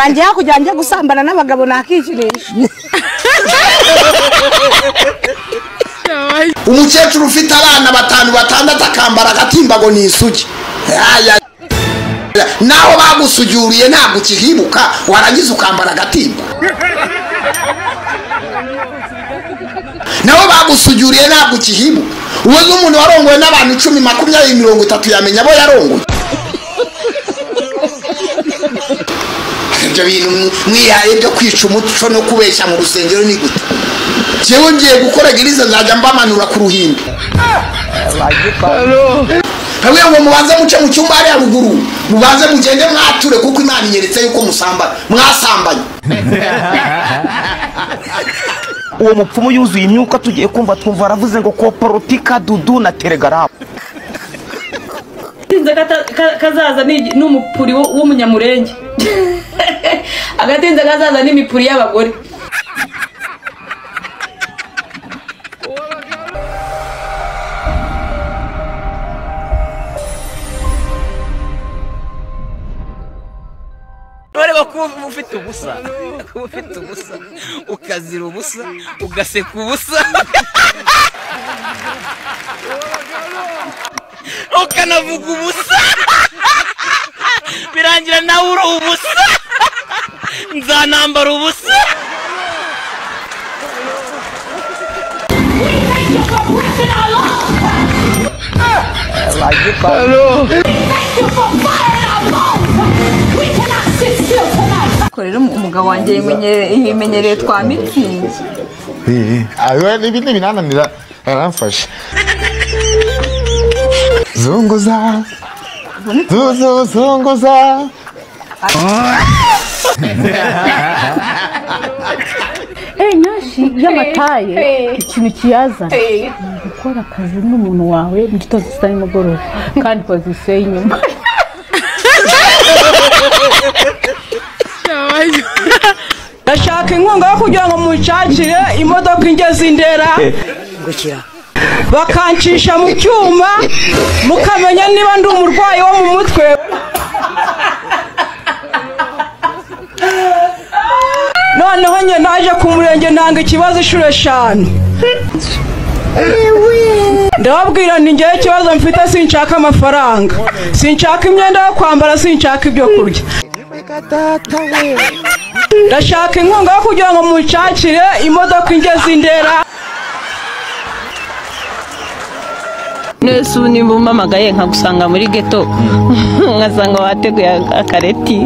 Ngiye kujya njya gusambana n'abagabo nakikinisha. Umukecuru ufite abana batanu batandatu akambara agatimba ngo ni isugi. Naho bagusujuriye ntabwo ukihibuka, warangiza ukambara agatimba. Naho bagusujuriye ntabwo ukihibuka. Uwo umuntu warongowe n'abantu 10 20 30 yamenya abo yarongoye. Ibyo bintu mwihaye byo kwica umuco no kubeshya mu rusengero ni gute? Jewe ngiye gukora giriza nzajya mbamanura ku ruhimbi. Hamwe ngo mubanze muce mu cyumba ari haruguru, mubanze mugende mwature kuko Imana inyeretse yuko musambana, mwasambanye. Uwo mupfumu yuzuye imyuka tugiye kumva twumva aravuze ngo koporotika dudu na telegaramu. Kazaza n'umupuri w'umunyamurenge. Agatinze kazaza n'imipuri y'abagore. Ureba kuba ufite ubusa, kuba ufite ubusa, ukazira ubusa, ugaseka ubusa, ukanavuga ubusa, birangira nawe uri ubusa, nzanambara ubusa. Rero umugabo wanjye yimenyereye twa mitsingi. Ibi binananira aramfasha. Zunguza zunguza. Nyashi y'amataye ikintu kiyazana gukora akazi n'umuntu wawe mu gitondo saa nimugoroba kandi pozisiyo y'inyuma. Ndashaka inkunga yo kugira ngo munshakire imodoka ingeze Indera, bakancisha mu cyuma mukamenya niba ndi umurwayi wo mu mutwe. Noneho njye naje ku murenge ntanga ikibazo inshuro 5. Ndababwira nti ngewe ikibazo mfite sinshaka amafaranga, sinshaka imyenda yo kwambara, sinshaka ibyo kurya. Ndashaka inkunga yo kugira ngo munshakire imodoka ingeze Indera. Nese ubu nimba umpamagaye nkagusanga muri ghetto nkasanga wateguye akareti,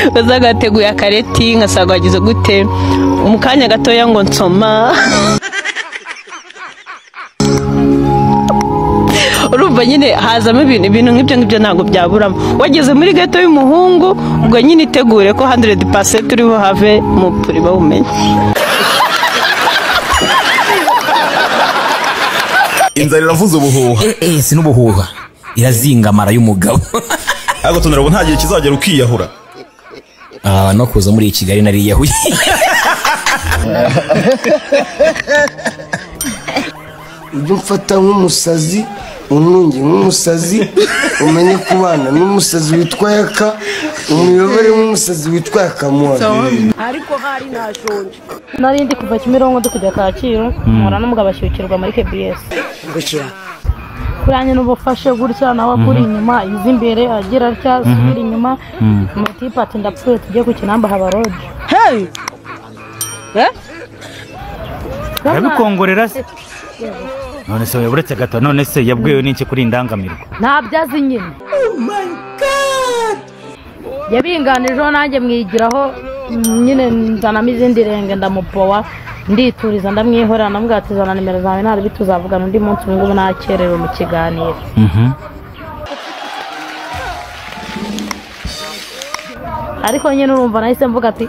ugasanga wateguye akareti nkasanga wagize gute mu kanya gatoya ngo nsoma. Urumva nyine hazamo ibintu nk'ibyo ngibyo ntabwo byaburamo. Wageze muri ghetto y'umuhungu ubwo nyine itegure ko 100% uri buhave mu puri bawumenye. Inzara iravuza ubuhuha. Si n'ubuhuha, irazinga amara y'umugabo. Ariko tunarabo nta gihe kizagera ukiyahura. No kuza muri Kigali nariyahuye. Ibyo mfata nk'umusazi, ununge nk'umusazi, umenye kubana n'umusazi witwa Yaka, umuyobore nk'umusazi witwa Yakamuha. Ariko hari nashonje. Nari ndi kuva Kimironko ndi kujya Kacyiru, mpura n'umugabo ashyukirwa muri KBS. Gukira. Kuranye n'ubufashe gutya nawe akuri inyuma, izi imbere agira atya asubira inyuma. Umutipe ati ndapfuye tujye ku Kinamba haba roje. Hey! Arabikongorera se? None se uretse gato, none se yabwiwe n'iki kuri indangamirwa? Ntabyo azi nyine. Oh my God! Yabinganijeho nanjye mwigiraho nyine nzanamo izindi renge ndamupowa ndituriza ndamwihorera ndamubwira ati zana nimero zawe ntarbi tuzavugana undi munsi, ubu ngubu nakerewe mu kiganiro. Ariko nyine urumva nahise mvuga ati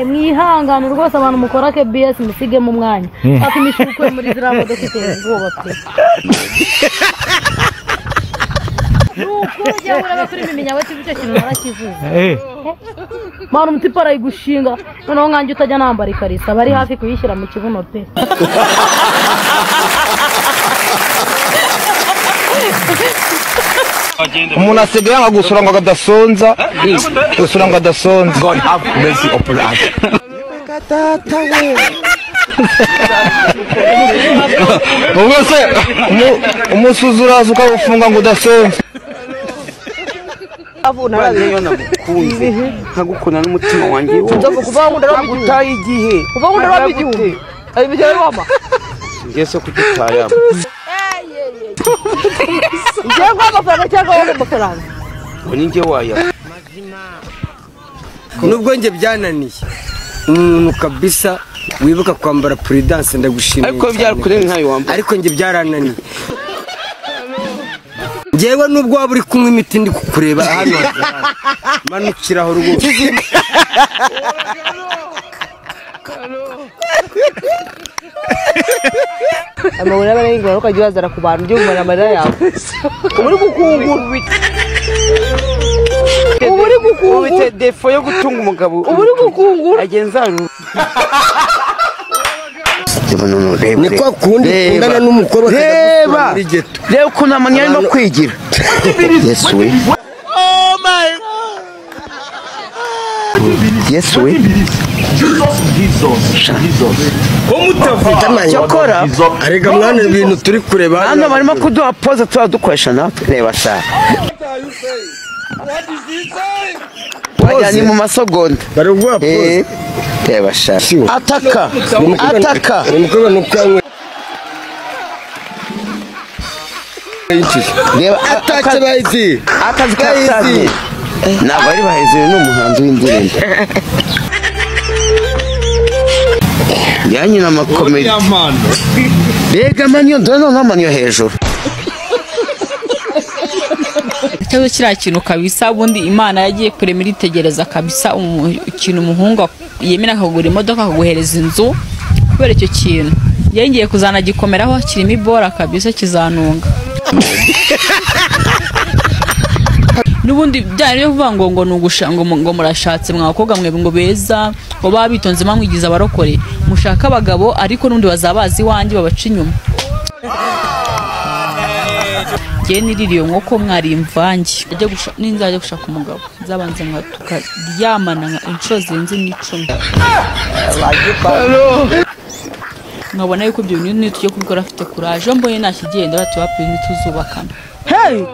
mwihangane rwose abantu mukora KBS musigemo umwanya. Ati mishukwe muri ziriya modoka iteye ubwoba pe. Nuko ujya ureba kuri Mimenya we icyo kintu narakivuze. Mwana umutipe arayigushinga noneho nkanjye utajya nambara ikarisa bari hafi kuyishyira mu kibuno pe. Umuntu asigaye yanga gusura ngo adasonza, gusura ngo adasonza. God have mercy upon us. Data we. Ubwo se umusuzi uraza ukawufunga ngo udasonza. Nagukunze nkagukunda n'umutima wanjye wose. Nagutaye igihe. Ngeso kugitaya. Ngiye guha amafaranga cyangwa wowe amafaranga? Ngo ni njye waya. Nubwo njye byananiye umuntu kabisa wibuka kwambara prudence ndagushimiye. Ariko byarakureye ntayo wambara. Ariko njye byarananiye. Njyewe nubwo waba uri kunywa imiti ndi kukureba hano manukiraho rwose. Amabona y'abarengwa ukajya uyazana ku bantu ujye umara amarira yawe. Uri gukungura. Uri gukungura. Ufite defo yo gutunga umugabo. Uri gukungura. Agenza. Ni kwa kundi ukundana n'umukobwa akajya muri ghetto. Reba ukuntu amanywa arimo kwigira. Yesu we. Oh my Yesu we. Cyakora arega mwana ibintu turi kureba hano barimo kuduha pose tuba dukoresha natwe. Reba sha. Wajyanye mu masegonda. Bari guha pose. Reba sha. Ataka. Ataka. Umukobwa nuko Reba atake bayizi. Akazi katangiye. Ntabwo ari Bahizi, ni umuhanzi w'indirimbo. Yanyina amakomedi. Rega amaniyo, dore noneho amaniyo hejuru. Ikibazo kiriya kintu kabisa, ubundi Imana yagiye kurema iritegereza kabisa ikintu umuhungu yemera akagura imodoka akaguhereza inzu kubera icyo kintu. Yengeye kuzanagikomeraho kirimo ibora kabisa kizanunga. Nubundi byari byo kuvuga ngo nugusha ngo murashatse mwa bakobwa mwe ngo beza ngo baba bitonze mamwigiza abarokore mushaka abagabo ariko nundi bazabazi wanjye babaca inyuma. Ngiye niririye nkoko mwari imvange ajya gushaka ninzajya gushaka umugabo nzabanze nka tukaryamana nka inshuro zirenze n'icumi nkabona yuko ibyo bintu niyo tugiye kubikora afite courage mbonye ntakigenda bati wapi ntituzubakana. Hey!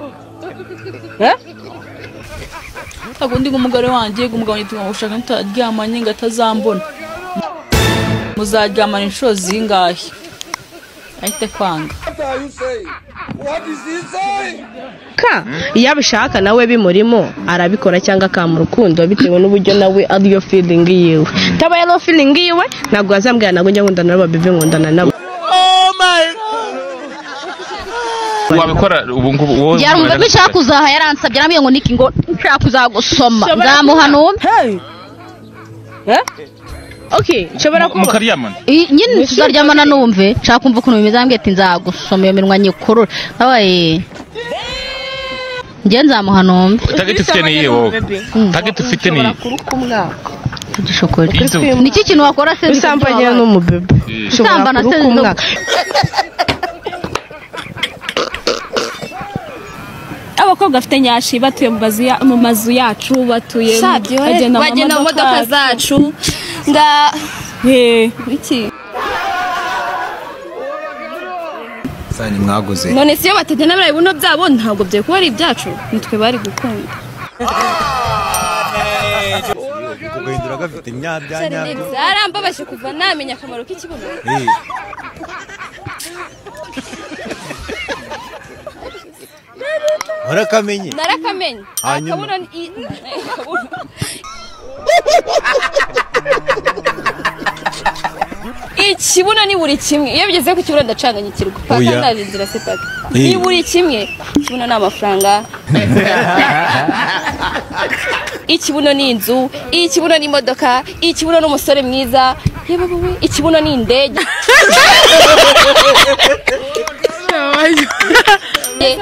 Ntabwo ndi umugore wanjye umugabo nitwa gushaka ntaryamanye ngo atazambona. Muzaryamana inshuro zingahe? Ahite kwanga. Ka iyo abishaka nawe bimurimo arabikora cyangwa akamura urukundo bitewe n'uburyo nawe ariyo feeling yiwe. Taba ariyo feeling yiwe ntabwo azambwira ntabwo njya nkundana n'ababebe nkundana nabo. Oh my wabikora ubu ngubu wowe yarumva ko nshaka kuzaha yaransabye arambwiye ngo niki ngo nshaka kuzagusoma nzamuha numve. Okay, nshobora kuba mukaryamana nyine tuzaryamana numve nshaka kumva ukuntu bimeze ambwiye ati nzagusoma iyo minwa nyikurure abaye njye nzamuha numve. Target ufite ni iyihe wowe? Target ufite ni iyihe? Niki kintu wakora se usambanye n'umubebe? Usambana se abakobwa bafite nyashi batuye mu mazu yacu batuye bagenda mu modoka zacu nda iki sani mwaguze none siyo batagenda baraye buno byabo ntabwo bye kuba ari ibyacu nitwe bari gukunda. Kugahindura gafite nyabya nyabyo zarambabashe kuva namenya akamaro k'ikibuno. Warakamenye? Narakamenye. Akabuno ikibuno ni buri kimwe. Iyo bigeze ku kibuno ndacanganyikirwa. Paka ndarinzira se paka. Ni buri kimwe. Ikibuno ni amafaranga. Ikibuno ni inzu, ikibuno ni imodoka, ikibuno ni umusore mwiza. Yeba wowe, ikibuno ni indege.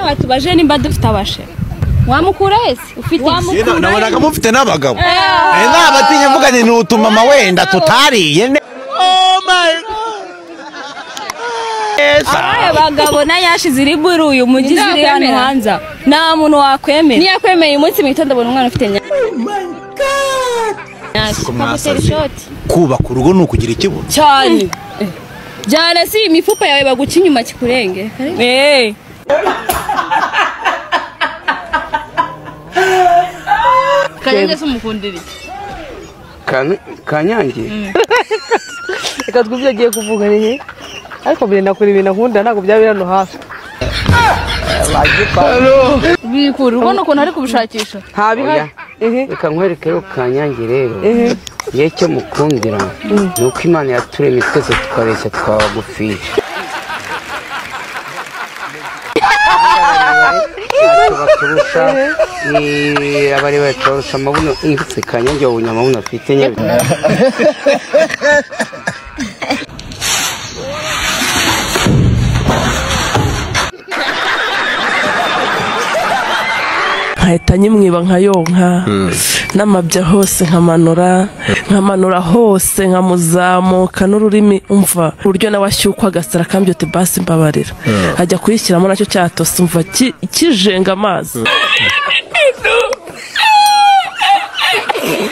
Batubaje nimba dufite abashe. Wamukura hese ufite iki? Nabonaga mufite n'abagabo. Nabatinya mvuga nti nutumama wenda tutariye. Oh my Abaye bagabo na nyashi ziri buri uyu mujyi ziri hano hanze. Nta muntu wakwemera. Niyo akwemeye umunsi mu gitondo abona umwana ufite nyashi. Oh my God. Kubaka urugo ni ukugira ikibuno cyane. Jana si imifupa yawe baguca inyuma kikurenge. Eh. Kanyange se umukundira iki? Kanyange? Reka twumve agiye kuvuga ni ariko mbere nakora ibintu akunda ntabwo byaba biri hano hafi. Bikura ubona ukuntu ari kubishakisha. Nta bihari. Reka nkwereke rero Kanyange rero. Ye cyo mukundira ni uko Imana yaturemye twese tukareshya tukaba bagufiya. Baturusha abari baturusha amabuno ifite Kanyange wabonye amabuno afite nyabi. Nkahita nyimwiba nkayonka n'amabya hose nkamanura nkamanura hose nkamuzamuka n'ururimi umva uburyo nawe ashyukwa agasara akambye uti basi mbabarira ajya kuyishyiramo nacyo cyatose umva kijenga amazi.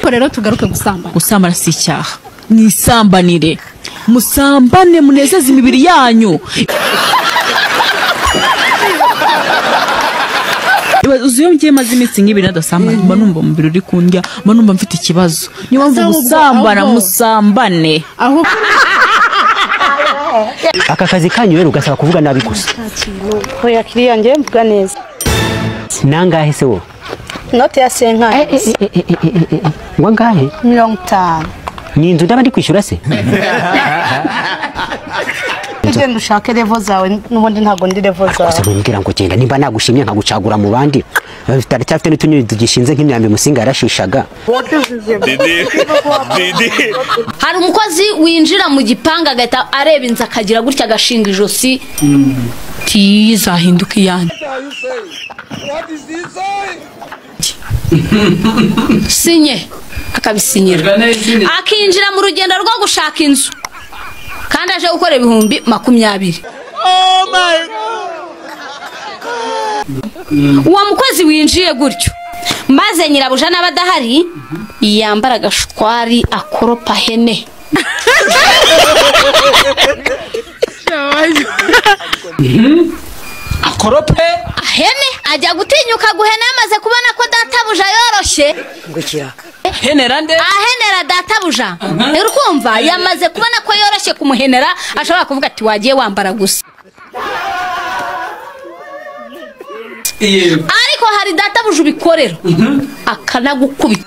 Rero tugaruke gusambana. Gusambana si icyaha, nisambanire, musambane munezeze imibiri yanyu. Uzi iyo ngiye maze iminsi nk'ibiri nadasambana mba numva umubiri uri kundya, mba numva mfite ikibazo. Niyo mpamvu gusambana musambane. Aka kazi kanyu rero ugasaba kuvuga nabi gusa. Oya kiriya ngiye mvuga neza. Nangahe se wo? Note ya 5. Ngo ngahe? 50. Ni inzu ndaba ndi kwishyura se? Ugenda ushake level zawe n'ubundi ntago ndi level zawe. Gusa wimbwira ngo genda nimba nagushimye nkagucagura mu bandi. Taracyafite n'utunyoni tugishinze nk'imyambi Musinga yarashishaga. Hari umukozi winjira mu gipanga agahita areba inzu akagira gutya agashinga ijosi tizahinduka iyanjye. Sinye akabisinyira akinjira mu rugendo rwo gushaka inzu kandi aje gukora 20,000. Oh my God. Uwo mukozi winjiye gutyo maze nyirabuja n'abadahari yambara agashwari akoropa hene. Akorope hene ajya gutinyuka guhena yamaze kubona ko databuja yoroshye. Ngukira henera nde? Ahenera databuja. Rero kumva yamaze kubona ko yoroshye kumuhenera ashobora kuvuga ati wagiye wambara gusa. Ariko hari databuja ubikorera akanagukubita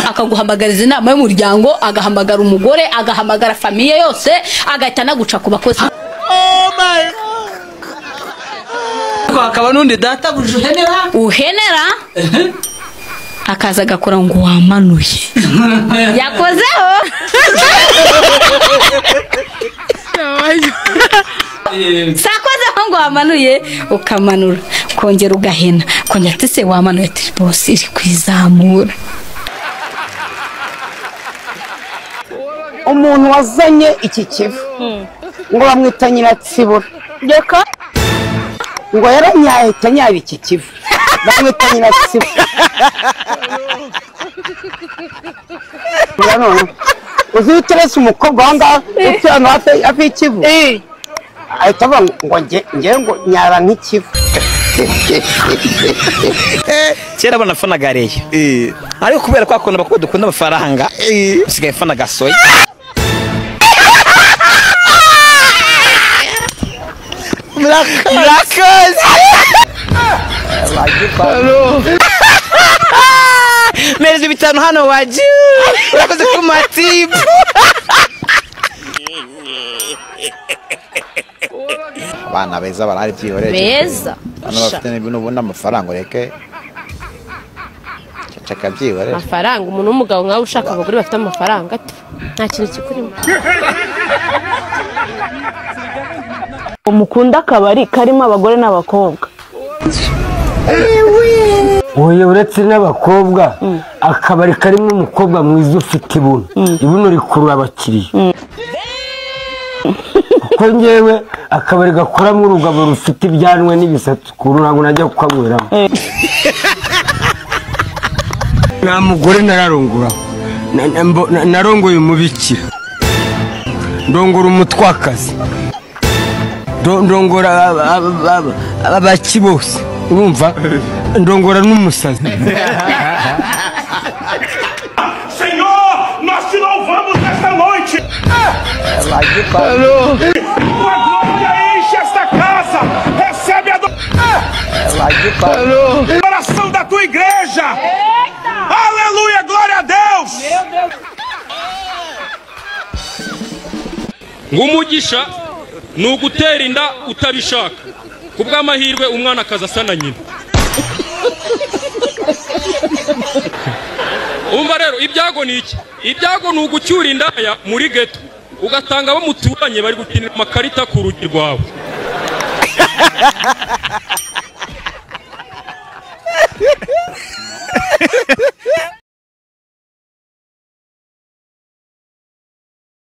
akaguhamagariza inama y'umuryango, agahamagara umugore, agahamagara famiye yose, agahita anaguca ku bakozi. Oh my God. Hakaba n'undi databuja uhenera uhenera akaza agakora ngo wamanuye yakozeho. Sakozeho ngo wamanuye ukamanura kongera ugahena kongera ati se wamanuye ati boss iri kwizamura. Umuntu wazanye iki kivu ngo bamwita Nyiratsibura reka ngo yaranyaye tanyaba iki kivu bamwita Nyiratsibura. Uzi uterese umukobwa aho ngaho utuye ahantu hafi y'ikivu ahita avuga ngo nge ngo nyara nk'ikivu. Kera banafanaga reyo ariko kubera ko akunda abakobwa dukunda amafaranga usigaye mfana gasoya. Murakoze. Mereza 5 hano waje urakoze ku matibu. Abana beza barari byihoreye beza hano bafite n'ibintu ubona amafaranga ureke ceceka byihoreye amafaranga. Umuntu w'umugabo nkawe ushaka abagore bafite amafaranga nta kintu kikurimo. Mukunda akabari karimo abagore n'abakobwa. Oya uretse n'abakobwa akabari karimo umukobwa mwiza ufite ibuno ibuno rikurura abakiriya. Kuko ngewe akabari gakoramo urugabo rufite ibyanwe n'ibisatsi ukuntu ntabwo najya kukanyweramo. Nta mugore nararongora, narongoye umubikira, ndongora umutwakazi, ndongora abaki bose, urumva, ndongora n'umusazi. Senhor, nós te louvamos nesta noite. Tua glória enche esta casa. Recebe a adoração da tua igreja. Aleluia, glória a Deus. Ngumugisha ni ugutera inda utabishaka, kubw'amahirwe umwana akaza asa na nyina. Umva rero ibyago ni iki? Ibyago ni ugucyura indaya muri ghetto, ugatanga abo muturanye bari gukinira amakarita ku rugi rwawe.